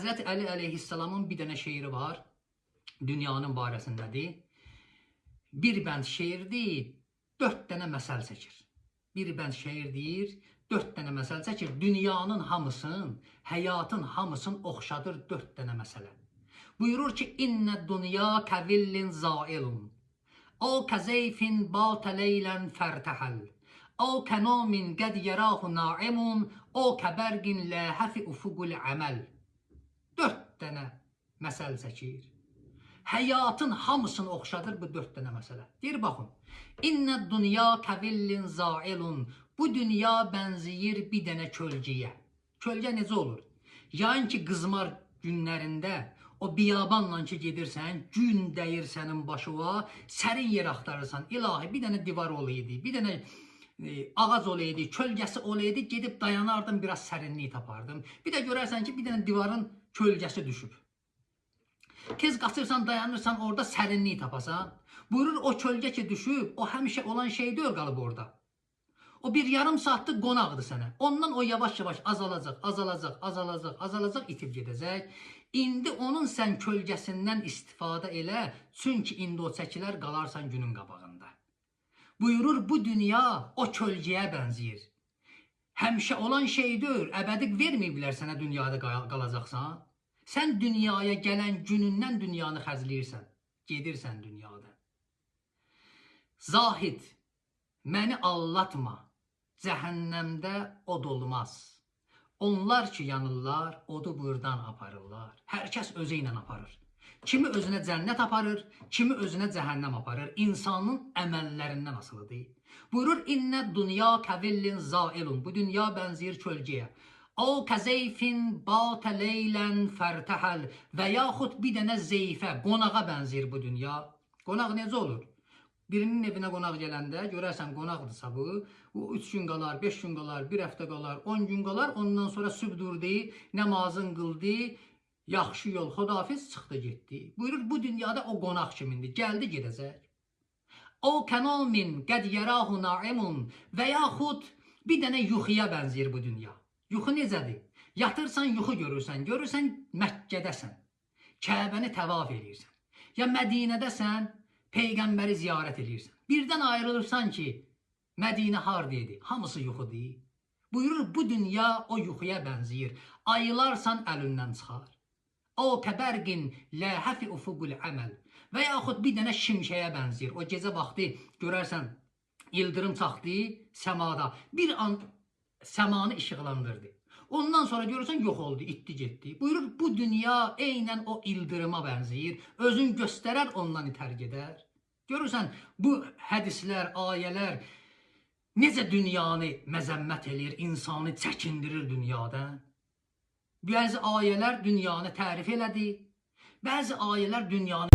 Həzrəti Əli əleyhissalamın bir dənə şeiri var. Dünyanın barəsindədir. Bir bənd şeirdir, 4 dənə məsəl çəkir. Bir bənd şeir deyir, 4 dənə məsəl çəkir. Dünyanın hamısın, həyatın hamısın oxşadır 4 dənə məsələ. Buyurur ki, İnnə dünya kəvillin zailun. O kəzeyfin batə leylən fərtəhəl. O kənomin qəd yərahu naimun. O kəbərgin ləhəfi ufuqul əməl. 4 dənə məsəl çəkir. Həyatın hamısını oxşadır bu 4 dənə məsələ. Deyir, baxın. İnnə dünya kəvillin zailun. Bu dünya bənziyir bir dənə kölgəyə. Kölgə necə olur? Yayın ki, qızmar günlərində o biyabanla ki gedirsən, gün dəyir sənin başına, sərin yer axtarırsan. İlahi, bir dənə divar olaydı, bir dənə ağac olaydı, kölgəsi olaydı, gedib dayanardım, biraz sərinlik tapardım. Bir də görərsən ki, bir dənə divarın kölgəsi düşüb. Tez qaçırsan, dayanırsan, orada sərinlik tapasan. Buyurur, o kölgə ki düşüb, o həmişə olan şey deyil qalıb orada. O bir yarım saatlıq qonaqdır sənə. Ondan o yavaş-yavaş azalacaq, azalacaq, azalacaq, azalacaq, itib gedəcək. İndi onun sən kölgəsindən istifadə elə, çünki indi o çəkilər qalarsan günün qabağında. Buyurur, bu dünya o kölgəyə bənziyir. Həmişə olan şey deyil, əbədi verməyiblər sənə dünyada qalacaqsan. Sən dünyaya gələn günündən dünyanı xərcləyirsən, gedirsən dünyada. Zahid, məni allatma, cəhənnəmdə od olmaz. Onlar ki yanırlar, odu buradan aparırlar. Hər kəs özü ilə aparır. Kimi özünə cənnət aparır, kimi özünə cəhənnəm aparır. İnsanın əməllərindən asılıdır. Buyurur, İnnə dünya kəvillin zailun. Bu dünya bənziyir kölgəyə. O kəzeyfin batə leylən fərtəhəl. Və yaxud bir dənə zeyfə, qonağa bənziyir bu dünya. Qonaq necə olur? Birinin evinə qonaq gələndə görərsən qonaqdırsa bu, o 3 gün qalar, 5 gün qalar, 1 həftə qalar, 10 gün qalar, ondan sonra sübh durdu, namazın qıldı, yaxşı yol, xudafiz, çıxdı getdi. Buyurur, bu dünyada o qonaq kimindir, gəldi gedəcək. O kənomin qəd yərahu naimun və yaxud bir dənə yuxuya bənziyir bu dünya. Yuxu necədir? Yatırsan, yuxu görürsən, görürsən Məkkədəsən, Kəbəni təvaf eləyirsən. Ya Mədinədəsən, Peyğəmbəri ziyarət eləyirsən. Birdən ayrılırsan ki, Mədinə harda idi? Hamısı yuxudur. Buyurur, bu dünya o yuxuya bənziyir. Ayılarsan əlindən çıxar. O kəbərqin ləhəfi ufuqul əməl. Və yaxud bir dənə şimşəyə bənziyir. O gecə vaxtı görərsən, ildırım çaxdı səmada. Bir an səmanı işıqlandırdı. Ondan sonra görürsən, yox oldu, itdi, getdi. Buyurur, bu dünya eynən o ildırıma bənziyir. Özün göstərər, ondan itər gedər. Görürsən, bu hədislər, ayələr necə dünyanı məzəmmət eləyir, insanı çəkindirir dünyadan. Bəzi ayələr dünyanı tərif elədi, bəzi ayələr dünyanı